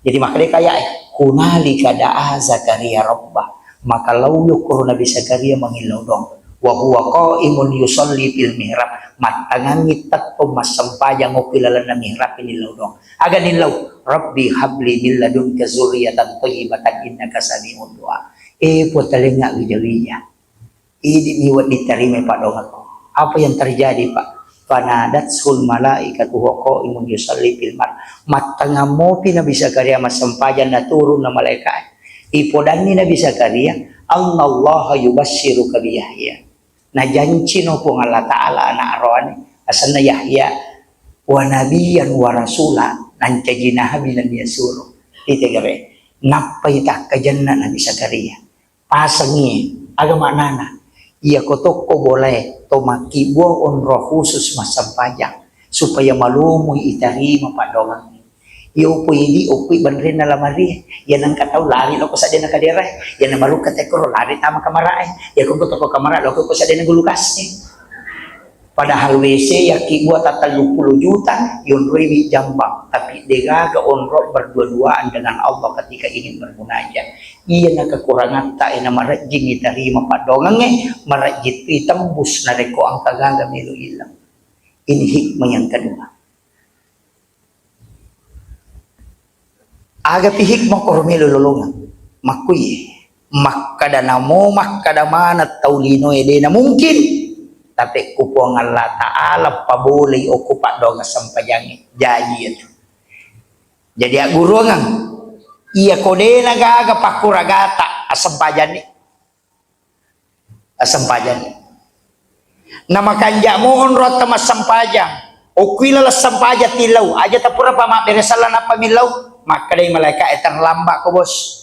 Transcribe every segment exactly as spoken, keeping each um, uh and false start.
Jadi makkedai ka aya'e, "Hunalika da'a Zakaria rabbah." Maka laowi okkoro Nabi Zakaria mangillau doang. "Wa huwa qaimun yusalli fil mihrab." Mattangangngi tettong massempajang okko ilalenna mihrab nillau doang. Aga nillau? "Rabbi habli min ladunka zurriyatan thayyibatan innaka sami'ud du'a." Eh, Puang, talengnga wija-wija. Idi'mi wedding tarimai paddoangekku. Apa yang terjadi, Pak? Fanadatsul malaikatu huwa qaimun yusalli fil mar. Mattangang mopi Nabi Zakaria massempajang, naturunna malaika'e. Ipodanni Nabi Zakaria, "Annallaha yubassyiruka bi Yahya." Najancino Puang Allah Ta'ala ana' aroane, asenna Yahya, "wa nabiyyan wa rasula," nancaji nabi nennia suro. Itegere, nappai takkajanna Nabi Zakaria. Pasengngi, aga maknana? Iyako tokko bolae, to makkibua onro khusus massempajang, supaya malomoi itarima paddoangengnge. Iyo poidi okkui banrenna lamarie, iya nengka tau lari loko seddena kaderae, iya namarukka tekkoro lari tama kamarae, iya ko toko kamara loko ko seddena gulu kassi. Padahal W C yakkibua ta telluppulo juta, yonroiwi jambang, tapi degaga onro berdua-duaan dengan Allah ketika ingin bermunajat. Iyana kekurangatta, ena marejjingngi tarima paddoangengnge, marejjittu itembus narekko engka gaga melo ileng. Ini hikmah yang kedua. Agapi hikmah koro melo lolongeng? Makkuye, makkada namo, makkada maneng tau linoe, de na mungkin. Tapi ku Puang Allah Ta'ala pabolei okko paddoangeng sempajangnge. Jaji itu. Jadi agguruangeng. Iya ko de na gaga pakkuragata assempajanni. Assempajang. Namakanja' mo onroatta massempajang. Okkui laleng sempajang tillau. Aja tapura pa mabbere sella nappa millau. Makkedai malaika'e, "Terlambat ko, Bos.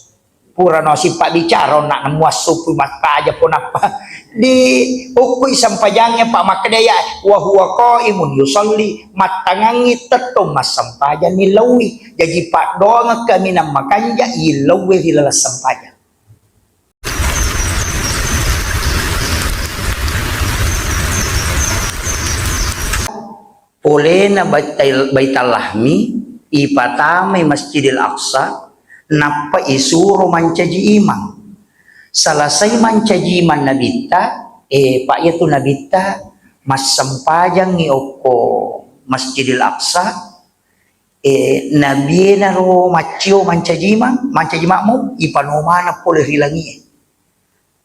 Purano sipabbicara, onna muassupui mattaja po nappa." Di okkui sempajangnge pa makkedai ya, "Wa huwa qaimun yusalli." Mattangangngi tettong massempajang nillaui. Jaji paddoangeng kaminang makanja' illaue ri laleng sempajang. Polena Baital-, Baitallahmi, ipatamai Masjidil Aqsa, nappa isuro mancaji imang. Salasai mancaji imang Nabitta, eh, Pak, iyatu Nabitta massempajangngi okko Masjidil Aqsa, Eh, nabienaro maccio mancaji imang, mancaji makmum, ipano maneng pole ri langie.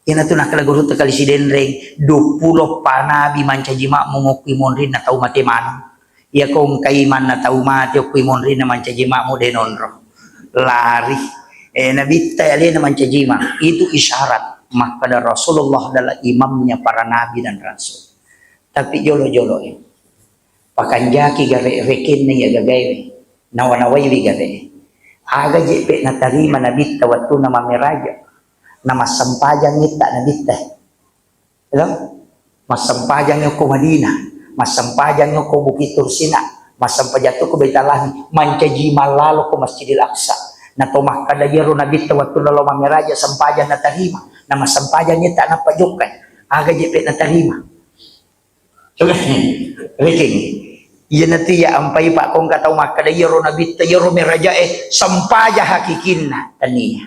Iyanatu nakkeda gurutta kali Sidenreng, duappulo pa nabi mancaji makmum okkui monrinna tau mate maneng. Iyako engkai manna tau mate okkui monrinna mancaji makmum de nonro. Lari. Eh, Nabitta alena mancaji imang. Itu isyarat makkeda Rasulullah adalah imamnya para nabi dan rasul. Tapi jolo-jolo, eh. Pakanjaki gare rekenna iya gagae, nawa-nawaiwi gare. Aga jeppe natarima Nabitta wettunna mammeraja? Namassempajang itta Nabitta. Iya? Massempajang okko Madinah, massempajang okko Bukit Tursina, massempajang to ko Baitalahmi, mancaji mallalo ko Masjidil Aqsa. Nato makkada iyaro Nabitta wettunna lao mammeraja sempajang natarima, namassempajang itta nappa jokkai. Aga jeppe natarima? Coba, Riking. Iyanatu iya ampai, Pak, kongka tau makkeda, "Iyaro Nabitta, iyaro merajae, sempaja hakikinna." Tania.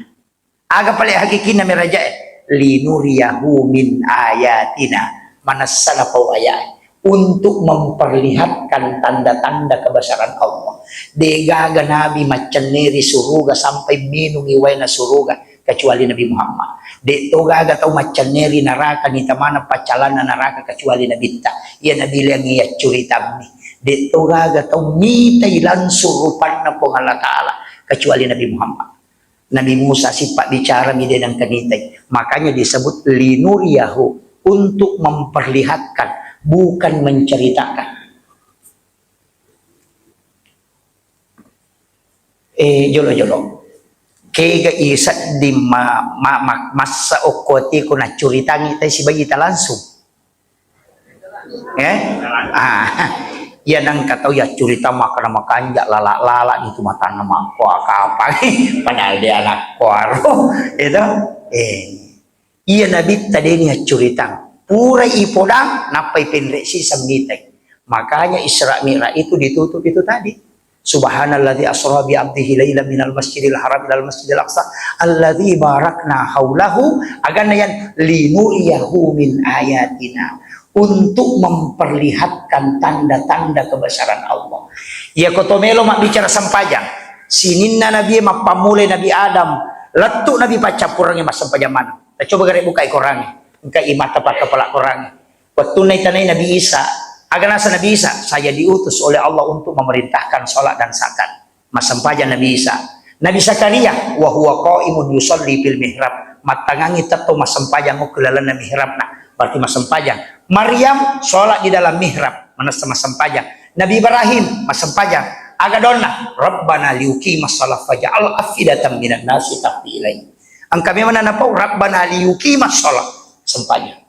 Aga pale hakikinna merajae? "Linuriyahu min ayatina." Manessana pau ayae. Untuk memperlihatkan tanda-tanda kebesaran Allah. Degaga nabi maccenneri suruga sampai minungi waena suruga. Kecuali Nabi Muhammad. De'to gaga tau maccenneri naraka, nita maneng paccalanna naraka kecuali Nabitta. Iya Nabi Leang iya curitammi. De'to gaga tau mitai langsung rupanna Puang Allah Ta'ala kecuali Nabi Muhammad. Nabi Musa sipabbicara mi de nengka nitai. Makanya disebut linuriyahu, untuk memperlihatkan, bukan menceritakan. Eh, jolo-jolo. Kega isedding ma-, ma-, ma-, massa okko atiku naccuritangi tai sibaji ta langsung. Eh? Ah, iya nengka tau yaccurita makkeda makanja lala-lala nitu matanna makkoa kapang. Padahal de anakkoaro. Itu. Eh. Iya Nabitta deni accuritang. Purai ipodang, nappai penre siseng mitai. Makanya Isra Mi'raj itu ditutup itu tadi. Subhanalladzi asra bi abdihi lailan minal masjidil haram ilal masjidil aqsa alladzi barakna haulahu, aganna yan, linuriyahu min ayatina, untuk memperlihatkan tanda-tanda kebesaran Allah. Iya ko to melo mabbicara sempajang, sininna nabie mappammulai Nabi Adam, lettu nabi paccappurengnge massempajang maneng. Tacoba gare bukai korangnge, engka imata pakkapala korangnge. Wettunna itanai Nabi Isa, aga nasa Nabi Isa, "Saya diutus oleh Allah untuk memerintahkan salat dan zakat." Massempajang Nabi Isa. Nabi Zakaria, "Wa huwa qaimun yusalli fil mihrab." Mattangangi tetto massempajang okko lalenna mihrabna. Berarti massempajang. Maryam salat di dalam mihrab, manessa massempajang. Nabi Ibrahim massempajang. Aga doanna, "Rabbana liyuqimas shalah faj'al afidatan minan nasi tahwi ilaihim." Engka memang napau, "Rabbana liyuqimas shalah." Sempajang.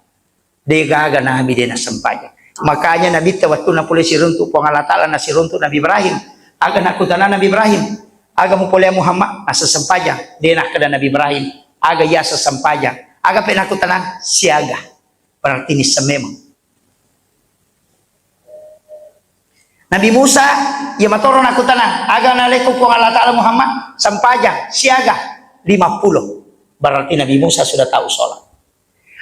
De gaga nabi de nassempajang. Makanya Nabitta wettunna pole siruntu Puang Allah Ta'ala nasiruntu Nabi Ibrahim. Aga nakkutana Nabi Ibrahim, "Aga mupoleang Muhammad?" Nasa sempajang. De nakkeda Nabi Ibrahim, "Aga yaseng sempajang?" Aga pe nakkutana, "Siaga." Berarti nisseng memang. Nabi Musa, iya matoro nakkutana, "Aga nalekko Puang Allah Ta'ala Muhammad?" Sempajang. Siaga? Lima puluh. Berarti Nabi Musa sudah tahu sholat.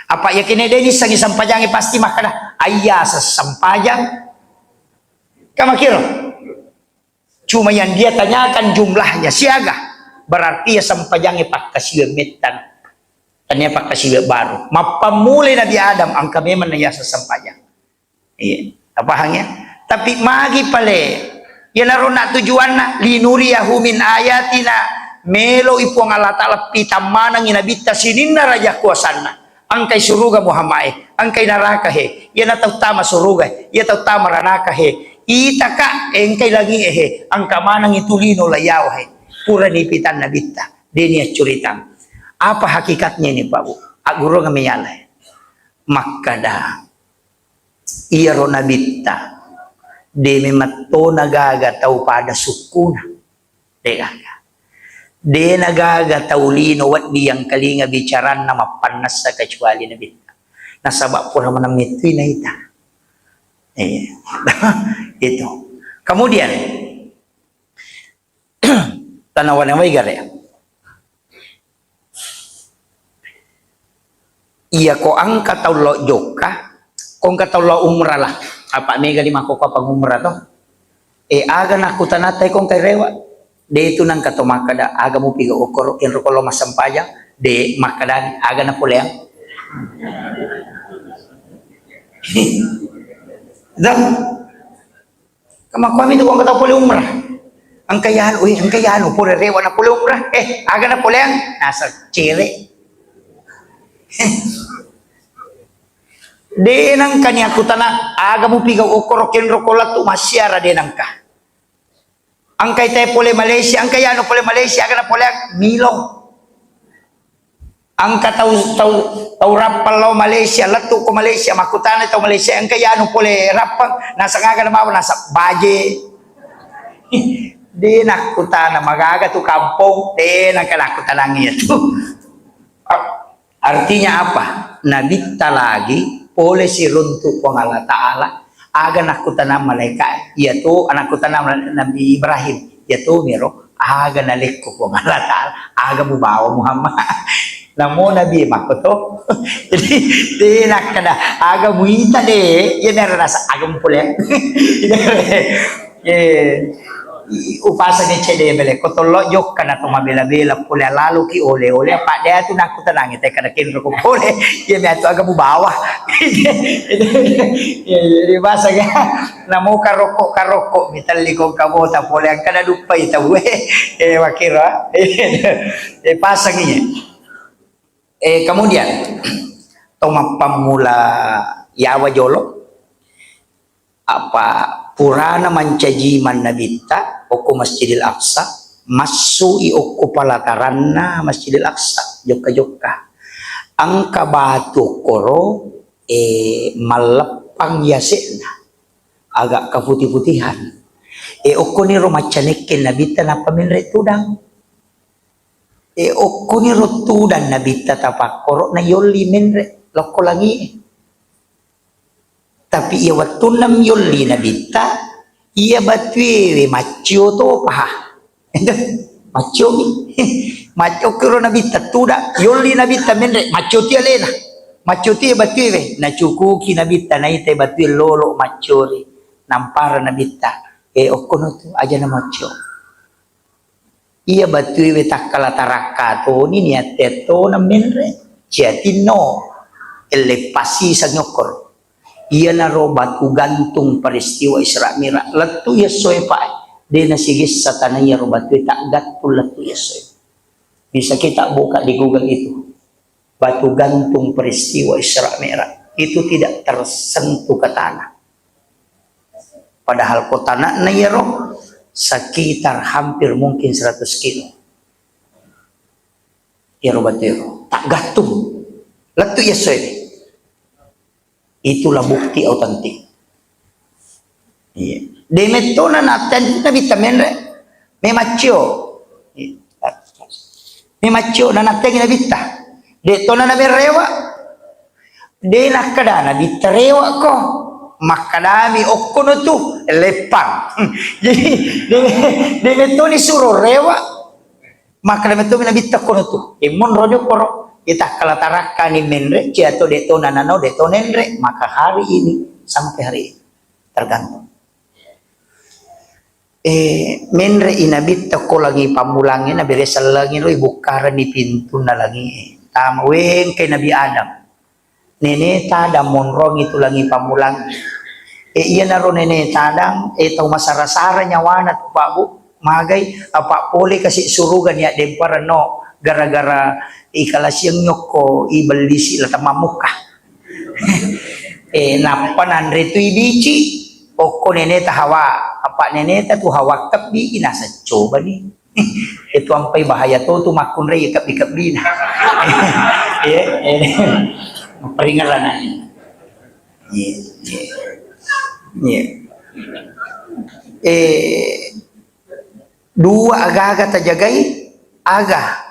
Apa yakin de nissengi sempajangnge pasti makkeda, "Ayya sessempajang." Kamakiro. Cuma yang dia tanyakan jumlahnya siaga, berarti ya sempajangnge pakkasiwe mettan. Tania pakkasiwe baru. Mappammulai Nabi Adam, engka memang na yaseng sempajang. Iya, tapahang ya? Tapi magi pale, iyanaro na tujuanna, "Linuriyahu min ayatina", meloi Puang Allah Ta'ala pitammanengi Nabitta sininna raja kuasanna. Engkai suruga Muhammad e, engkai naraka he, iyana tau tama suruga, iya tau tama ranaka he. Itaka, engkai langi e he, engka manengi tu lino layawa he. Purani pitang Nabitta, deni accuritang. Apa hakikatnya ini, Pak Bu? Aggurunga meyala he. Makkada, iyaro Nabitta, de memettona gaga tau pada sukkuna. De gaga. De nagaga tau lino wedding yang kalinga bicaranna mappannessa kecuali Nabitta. Nasaba pura maneng mettui naita. Iya. Itu. Kemudian, tanawa-nawai gare. Iya ko engka tau lo jokka, ko engka tau lo umrah lah. Apa mega di makkokkoe pangumrah to? Eh, aga nakkutanatai ko engka rewa? De tu nangka to makkada, aga mupiga okkoro kenro ko lo massempajang? De, makkadani, aga napoleang? Dah. Kamakkuami tu ko engka tau pole umrah. Engka yanu, eh, engka yanu, pole rewa na pole umrah. Eh, aga na poleang? Nasa cere. De nangka ni aku tana, aga mupiga okkoro kenro ko lettu massiara de nangka. Engkai te pole Malaysia, engka yanu pole Malaysia, aga na poleang? Milo. Engka tau, tau, tau Rappang lao Malaysia, lettu ko Malaysia, makkutana tau Malaysia, engka yanu pole Rappang, naseng aga na bawang, naseng baje. De nakkutana magaga tu kampong, de nangka nakkutanangi tu. Artinya apa? Nabitta lagi pole siruntu Puang Allah Ta'ala, aga nakkutana malaika, iya tu nakkutana Nabi Ibrahim, iya tu miro, aga nalekko Puang Allah Ta'ala, aga mubawa Muhammad. Namo Nabi makko to. Jadi, de nakkada, aga muita de, iya nero nasa, aga mupole. Eh, i-, upasang cedde bele, ko tollo jokka na to mabela-bela pole, laloki ole-ole, apa de tu nakkutanangi te kada kenro ko pole, iya mi atu aga mubawa. Iya, iya, di pasang ya. Namo karokko-karokko, mitelli ko kabota pole, angkana duppai tau, eh, eh, makiro, eh, pasang iya. Eh, kemudian, to mappammula yawa jolo, apa purana mancaji mannabitta okko Masjidil Aqsa, massui okko palataranna Masjidil Aqsa, jokka-jokka. Engka batu okkoro, eh, malleppang yase'na, agak keputih-putihan. Eh, okkoniro maccanekke nabitta nappa menre tudang. Eh, okkoniro tudang nabitta tapakkoro na yolli menre lokko langi. Tapi iya wettunna yolli nabitta, Iya batue we maccio to paha. Maccio mi. Maccio kiro nabitta tuda, yolli nabitta menre, maccio ti alena. Maccio ti batue we, nacukuki nabitta, naita batue lolo macciori. Nampara nabitta, e okkono tu aja na maccio. Iya batue we takkala tarakka toni niatte tona menre, ciatinno, elle pasi sangi okkoro. Iyanaro batu gantung peristiwa Isra Mi'raj. Lettu yessoe, Pak. De nasigessa tanah iyaro batue taggattung lettu yessoe. Bisa kita buka di Google itu. Batu gantung peristiwa Isra Mi'raj. Itu tidak tersentuh ke tanah. Padahal ko tanahna iyaro sekitar hampir mungkin seratus kilo. Iyaro batue ro. Taggattung. Lettu yessoe. Itulah bukti autentik. Iya. De metto na natteni nabitta menre. Memaccio. Iya. Memaccio na natteni nabitta. De tona na merewa. De nakkada nabitta rewa ko. Makkadami okkono tu leppang. Jadi de, de mettoni suro rewa. Makkada mettomi nabitta kono tu, e monro jokkoro, e takkala tarakkani menre, cia to de to nanano, de to nenre, maka hari ini sampai hari ini tergantung. E menre i nabitta ko langi pammulangi, nabere sellengi lo ibukkarani pintunna langi. Tama wengke Nabi Adam. Neneta Adam monrongi tu langi pammulang. E, iyanaro neneta Adam, e, tau masara-sara nyawana tu, Pak, Bu. Magai, apa pole kasi suruga nia demparenno gara-gara ikalasiang nyokko ibellisi la tamammukka. E, nappa nanre tu ibici, okko neneta Hawa, apa neneta tu Hawa kebbi inasa cobani. Itu ampai bahaya to tu makkunrai kebbi-kebbina. Iya, iya. Peringeran. Iya, iya. Iya. Eh, dua aga-aga tajagai, aga,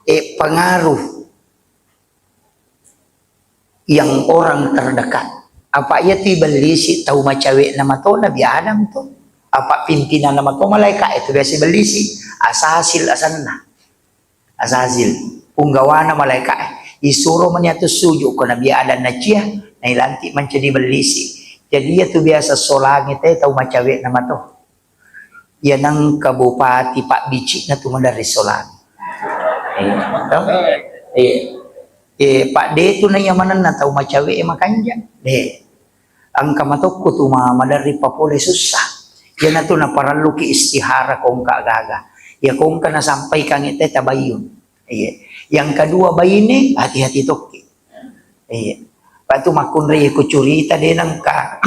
eh, pengaruh yang orang terdekat. Apa iya tu ibellisi tau macawe'na mato Nabi Adam tu. Apa pimpinanna mato malaika itu biasa ibellisi. Asasil asanna. Asasil. Punggawana malaika. Isuro mani atu suju ko Nabi Adam nacia, nailanti mancaji bellisi. Jadi iya tu biasa solangi te tau macawe'na mato. Iya nengka bupati pabbicikna tu maderri solang. Iya, to? Iya. Iya, Pak, de tu naiya manenna tau macawe e makanja. De. Engka matokku tu ma-, maderri papole sussa. Iyana tu naparelluki istihara kongka gaga. Iya kongka nasampaikan ite tabayyun. Iya. Yang kedua baine hati-hati tokki. Iya. Patu makkunrai ku curita de nengka.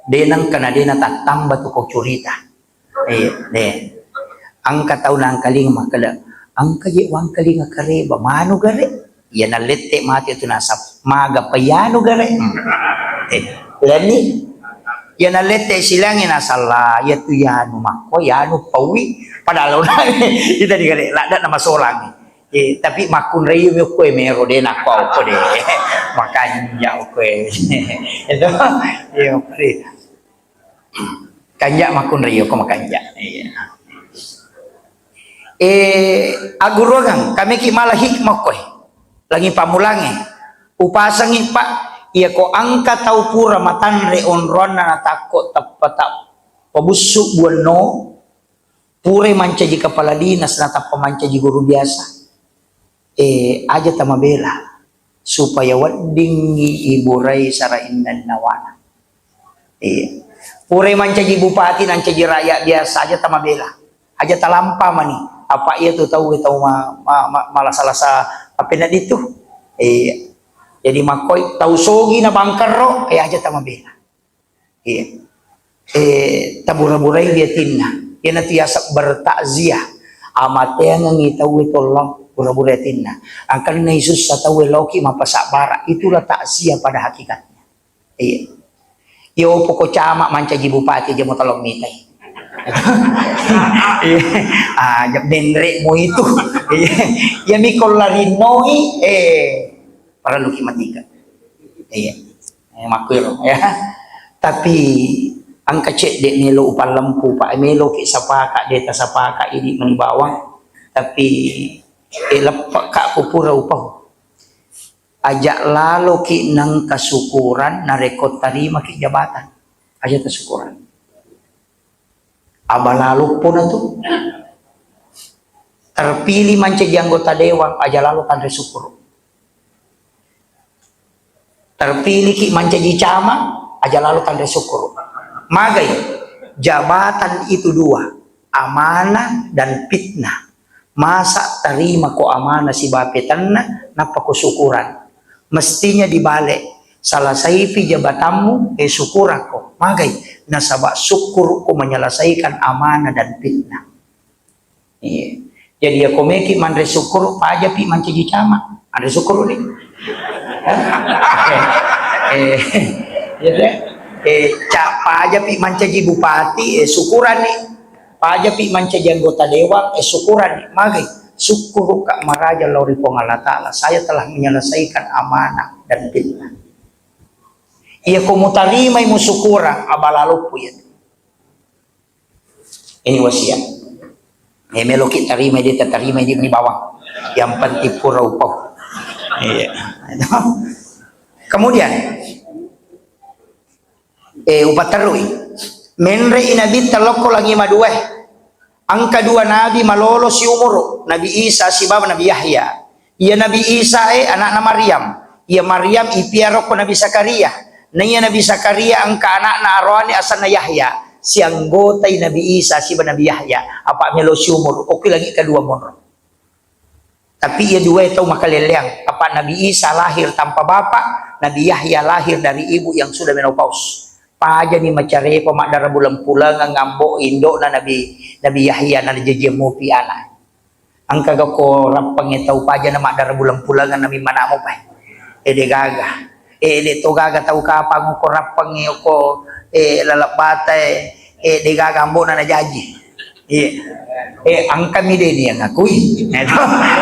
De nengka na de natattamba tu ko curita. Iya, de. Engka tau nangkalinga makkeda, engka je wangkalinga kareba, manu gare. Iya nallette mati tu nasab, maga payanu gare. Hmm. Eh, leni. Iya nallette silangi nasalla, iya tu yanu makko, yanu paui, padahal ita di gare, ladda nama solang. Eh, tapi makkunrai mi okko e mero de nakko okko de. Makanja okko e. Itu, iya, okko de. Kanja makkunrai okko makanja. Iya. Eh, aguruangang, kami ki mala hikmah okko e. Langi pamulangi. Upasangi, Pak, iya ko engka tau pura matanre onroanna natakko tappa tak pabussu buanno, Pura mancaji kepala dinas natappa mancaji guru biasa. Eh, aja tamabela supaya weddingngi iburai sara inna nawana. Eh, pura mancaji bupati, nancaji rakyat biasa, aja tamabela. Aja talampa mani. Apa iya tu tau, tau ma-, ma-, ma-, malasa-lasa apa na ditu. Eh, jadi makkoi tau sogi na bangkerro, eh, aja tamabela. Iya. Eh, tabura-burai atinna. Iyanatu yaseng bertakziah. Amateangengngi tauwe tollo bura-burai atinna. Angkanna isussa tauwe loki mapasabbara. Itulah takziah pada hakikatnya. Iya. Yo poko camat mancaji bupati aja mo tolong mitai. Iya. Ah, denre mo itu. Iya. Ya miko larinnoi, eh, parelluki matika. Iya. Eh, makkuiro, ya. Tapi engka cedde melo upallempu, Pak, meloki sapaka, de tasapaka idi mani bawang. Tapi, eh, leppeka ku pura upau. Aja laloki nengka syukuran narekko tarimaki jabatan. Aja tasukuran. Abalaloppo na tu. Terpilih mancaji anggota dewan, aja lalo tanre syukur. Terpilihki mancaji camat, aja lalo tanre syukur. Magai, jabatan itu dua, amanah dan fitnah. Masa tarima ko amanah sibawa petenna, nappa ko syukuran. Mestinya dibalik, salasaipi jabatanmu, eh, syukurakko. Magai, nasaba syukur ko menyelesaikan amanah dan fitnah. Iya. Jadi, ya, komeki manre syukur, pajapi mancaji camat. Manre syukur ni. Eh, eh, iya, deh. Eh, ca-, pajapi mancaji bupati, eh, syukuran ni. Pajapi mancaji anggota dewan, eh, syukuran ni. Magai, syukur ka maraja lao ri Puang Allah Ta'ala. Saya telah menyelesaikan amanah dan fitnah. Iya, ko mutarimai musyukurang, abalaloppo iya. Ini wasiat. Eh, meloki tarima, dia tertarima, dia meni bawang. Yang penting pura upau. Iya. Kemudian, eh, upaterui. Menrei Nabi telokko langi madue. Engka dua nabi malolo siumuru, Nabi Isa sibawa Nabi Yahya. Iya Nabi Isa e anakna Maryam. Iya Maryam ipiarokko Nabi Zakaria. Na iya Nabi Zakaria engka anakna aroane asenna Yahya. Sianggotai Nabi Isa siba Nabi Yahya. Apa melo siumur. Okki lagi kedua monro. Tapi iya dua tau makalelleang. Apa Nabi Isa lahir tanpa bapak, Nabi Yahya lahir dari ibu yang sudah menopause. Pajani macarepa maddara bulang-pulangang ambo indokna Nabi, Nabi Yahya na jajiang mopi anak. Engka gako rappangnge tau pajana maddara bulang-pulangang nami manamo pai. Eh, de gaga. Eh, de to gaga tau kapang ko rappangnge ko, eh, lalap bata, eh, eh, de gaga ambona na jaji. Iya. Eh, engkami de ni yang ngakui. Itu.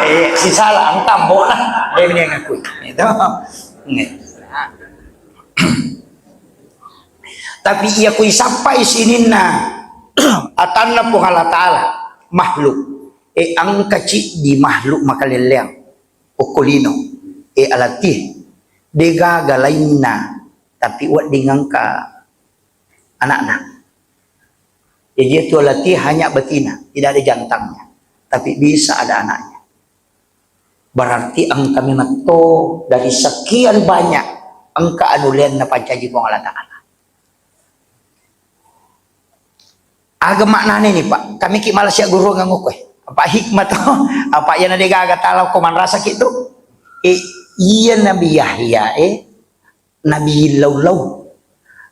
Eh, sisala engka ambona. De ni yang ngakui. Itu. Nggih. Tapi iya kui sappai sininna atanna Puang Allah Ta'ala, makhluk. E, engka ciddi makhluk makalelleang okko lino. E, alatie. De gaga lainna, tapi wedding engka anakna. Jadi itu alatie hanya betina, tidak ada jantangnya. Tapi bisa ada anaknya. Berarti engka memang to dari sekian banyak engka anu lainna pancaji Puang Allah Ta'ala. Aga maknane ni, Pak? Kami ki malas ya guru nganguku, eh. Apa hikmah to? Apa iya na de gaga tala ko manrasa ki tu? Eh, iya Nabi Yahya, eh, Nabi lau-lau.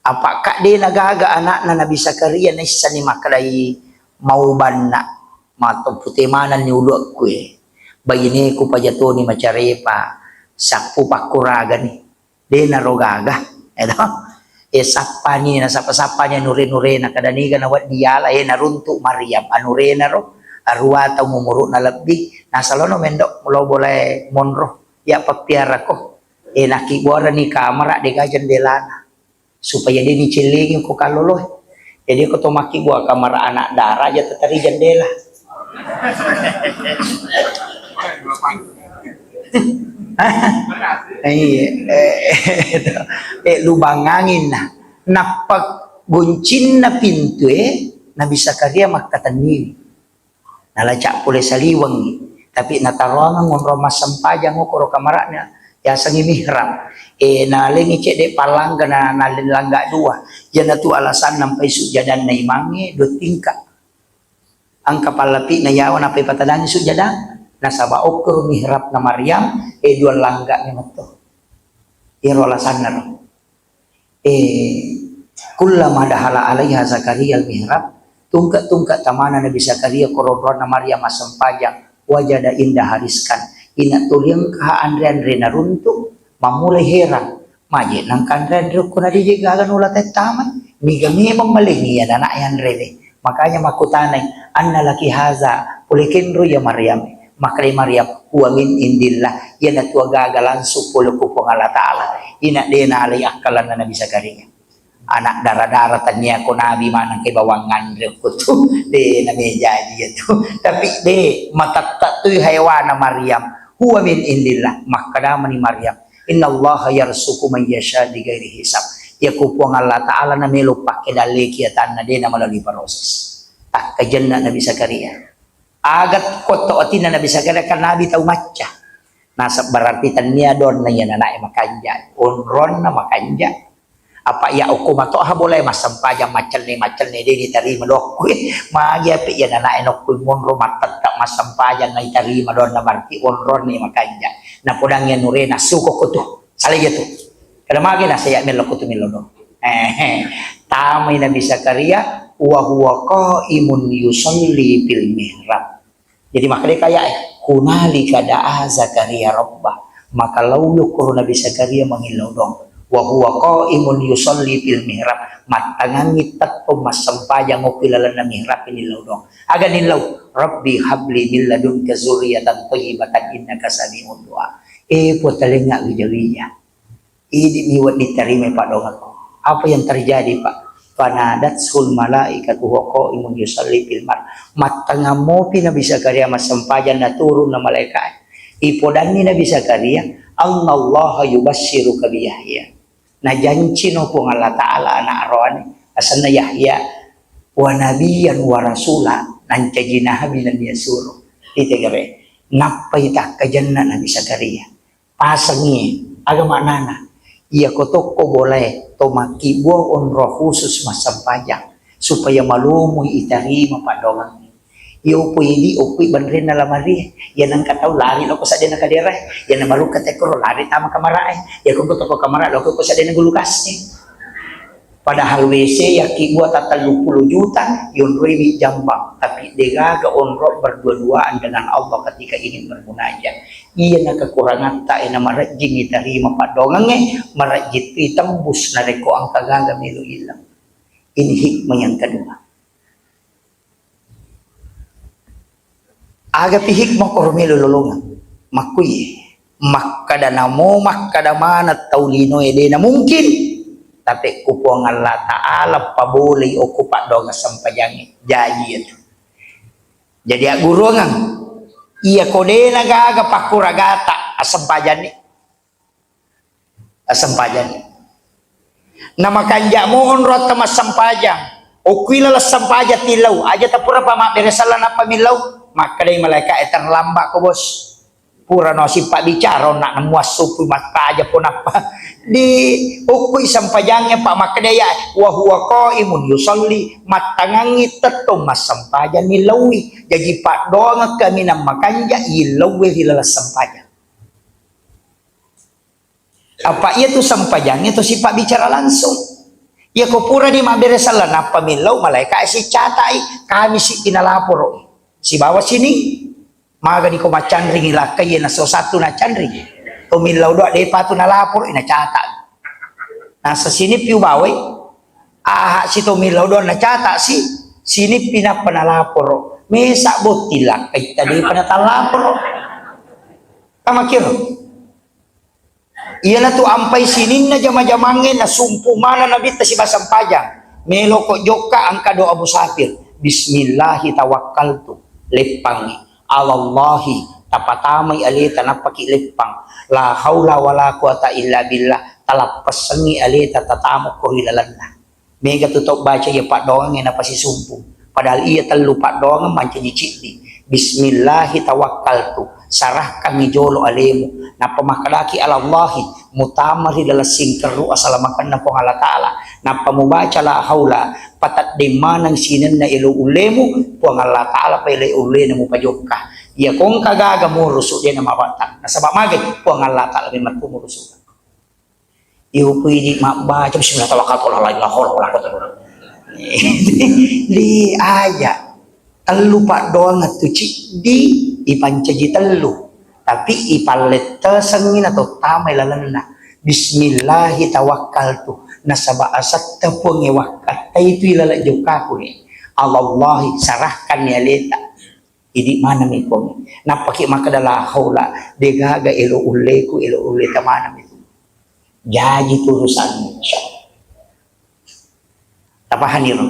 Apa ka de na gaga anakna Nabi Zakaria naissani makkedai mau banna mato pute manenni uluakku, eh. Baineku pajatoni macarepa sappu pakkuragani. De naro gaga, eto. E, sappani, nasappa-sappani anure-nurena, kada niga nawedding yala, e, naruntu Maryam, anurena ro, arua taung umuru'na lebbi, nasalono mendo lo bolae monro, ya pappiarako. E, nakkibuarani kamara dega jendelana, supaya de nicellengi ko kalloloe. Jadi ko to makkibua kamara anak dara, aja teteri jendela. Iya, eh, eh, lubang angin nah. Nappa goncinna pintue, Nabi Zakaria makkatenniwi. Nalaca pole saliwengngi, tapi nataroangeng onrong massempajang okoro kamara'na, yasengngi mihrab. Eh, nalengngi cedde pallangga na, naleng langga dua. Iyanatu alasanna mpai sujjadanna imangnge dua tingka. Engka pallapi'na yawa nappa ipatadangi sujjadang, nasaba okkoro mihrabna Maryam, e, dua langga memetto. Iyaro alasanna ro. E, kullama dahala alaiha Zakaria al-mihrab, tungke-tungke tamana Nabi Zakaria ko ronronna Maryam massempajang, wajada indaha rizqan. Ina tuli engkaha anre-anre naruntu, mammulai herang. Maje nangkanre anre ko nadiji gaga nula tettamai. Niga memang malengi iya anak yanre le. Makanya makkutanai, "Anna laki haza?" Pole kenro ya Maryam. Makkedai Maryam, "Huwa min indillah." Iyanatu gaga langsung pole ku Puang Allah Ta'ala. Ina de nalai akkalanna Nabi Zakaria. Anak dara-dara tania ko nabi maneng ke bawang nganre ko tu. De na mejaji ya tu. Tapi de, matatta tu haiwana Maryam. Huwa min indillah. Makkadamani Maryam, "Innallaha yarzuqu man yasha bighairi hisab." Ya ku Puang Allah Ta'ala na melo pakke dalle kiatanna, de na melalui proses. Takkajenna Nabi Zakaria. Aga kotto atinna Nabi Zakaria, kan nabi tau macca. Nasab berarti tania donna iya nanae makanja. Onronna makanja. Apa iya okko matoha bolae massempajang maccenne-maccenne de ditarima dokkue. Magi ape iya nanae nokkui monro mattetta massempajang naitarima donna, berarti onronni makanja. Napodangi anure nassuko ko tu. Sale ja tu. Kada magi nasaya mello ko tu mello do. Eh, tamai Nabi Zakaria wa huwa qaimun yusalli fil mihrab. Jadi makkeda kaya e, hunalika da'a Zakaria rabbah. Maka lao yokkoro Nabi Zakaria mangillau doang. Wa huwa qaimun yusalli fil mihrab. Mattangangi tettong massempajang okko ilalenna mihrab nillau doang. Aga nillau? Rabbi habli min ladunka zurriyatan thayyibatan innaka sami'ud du'a. Eh, Puang, talengnga wija-wija. Idi mi wedding tarimai paddoangekku. Apa yang terjadi, Pak? Fanadatsul malaikatu wa qaimun yusalli fil mar. Mattangammopi Nabi Zakaria massempajang, naturunna malaika'e. Ipodanni Nabi Zakaria, "Annallaha yubassiruka bi Yahya." Najancino Puang Allah Ta'ala anak aroane, asenna Yahya, wa nabiyyan wa rasula, nancaji nabi nennia suro. Itegere, nappai takkajenna Nabi Zakaria. Pasengngi, aga maknana? Iyako tokko bolae to makkibua onro khusus massempajang, supaya malomoi itarima paddoangengnge. Iya upoidi, okui banrenna lamarie, iya nengka tau lari loko seddena kaderae, iya namarukka tekkoro lari tama kamarae, iya kongko toko kamara loko ko seddena gulukasse. Padahal W C yakkibua ta telluppulo juta, yonroiwi jambang, tapi degaga onro berdua-duaan dengan Allah ketika ingin bermunajat. Iyana kekurangatta e namarejjing itarima paddoangengnge, marejjing tu itembus narekko engka gaga melo ileng. Ini hikmah yang kedua. Agapi hikmah koro melo lolongeng. Makkui, makkada namo, makkada maneng tau linoe de na mungkin. Tapi ku Puang Allah Ta'ala pabolei okko paddoangeng sempajangnge. Jaji itu. Jadi agguruangeng. Iya ko de na gaga pakkuragata assempajanni. Assempajanni. Na makanja mo onrotta massempajang. Okkui laleng sempajang tillau. Aja tapura pa mabbere sella nappa millau. Makkedai malaika e, "Terlambat ko, Bos. Pura no sipabbicara onna muassupui mattaja po nappa." Di okkui sempajangnge pa makkeda ya, "Wa huwa qaimun yusalli." Mattangangngi tettong massempajang nillaui. Jaji paddoangeng kaminang makanja illaue ri laleng sempajang. Apa iya tu sempajangnge to sipabbicara langsung. Iya ko pura di mabbere sella nappa millau malaika e siccatai, kami si pinalaporo. Sibawa sini, magani ko maccanringi lakkai iya naso satu nacanring. To millau doa depa tu nalaporo nacata. Nasa sini piu bawai, aha si to millau doa nacata si, sini pinappa nalaporo. Mesa botting lakkai tadi pada talaporo. Kamakiro. Iyanatu ampai sininna jama-jamangnge nasumpu maneng Nabitta sibawa sempajang. Meloko jokka engka doa musafir. Bismillahi tawakkaltu. Leppangngi. Alallahi. Tapatamai aleta nappaki leppang. La haula wala quwata illa billah. Talappessengngi aleta tatamukko ri lalenna. Mega tu tau baca iya paddoangengnge napasisumpu. Padahal iya tellu paddoangeng mancaji ciddi. Bismillahi tawakkaltu, sarahkangngi jolo alemu. Nappa makkedaki alallahi, mutama ri laleng singkerru asalamakenna Puang Allah Ta'ala. Nappa mubaca la haula, pateddeng maneng sinenna elo ullemu, Puang Allah Ta'ala pa elo ullena mupajokka. Iya kongka gaga murusu dena mabatta. Nasaba magai Puang Allah Ta'ala memang tu murusu. Iyo, ku idi mabbaca, "Bismillah, tawakkaltu ala Allah, la haula wala quwwata illa billah." Di aja. Tellu paddoangeng tu ciddi, ipancaji tellu. Tapi ipallettesengngi natottamai lalenna. "Bismillahi tawakkaltu." Nasaba asetta Puangnge wakkatta itu ilaleng jokkaku e. Alallahi, sarahkanni aleta. Idi maneng mi Puang. Nappaki makkeda la haula, degaga elo ulleku, elo ulleta maneng mi tu. Jaji tu urusanmu, insyaallah. Tapahanni ro.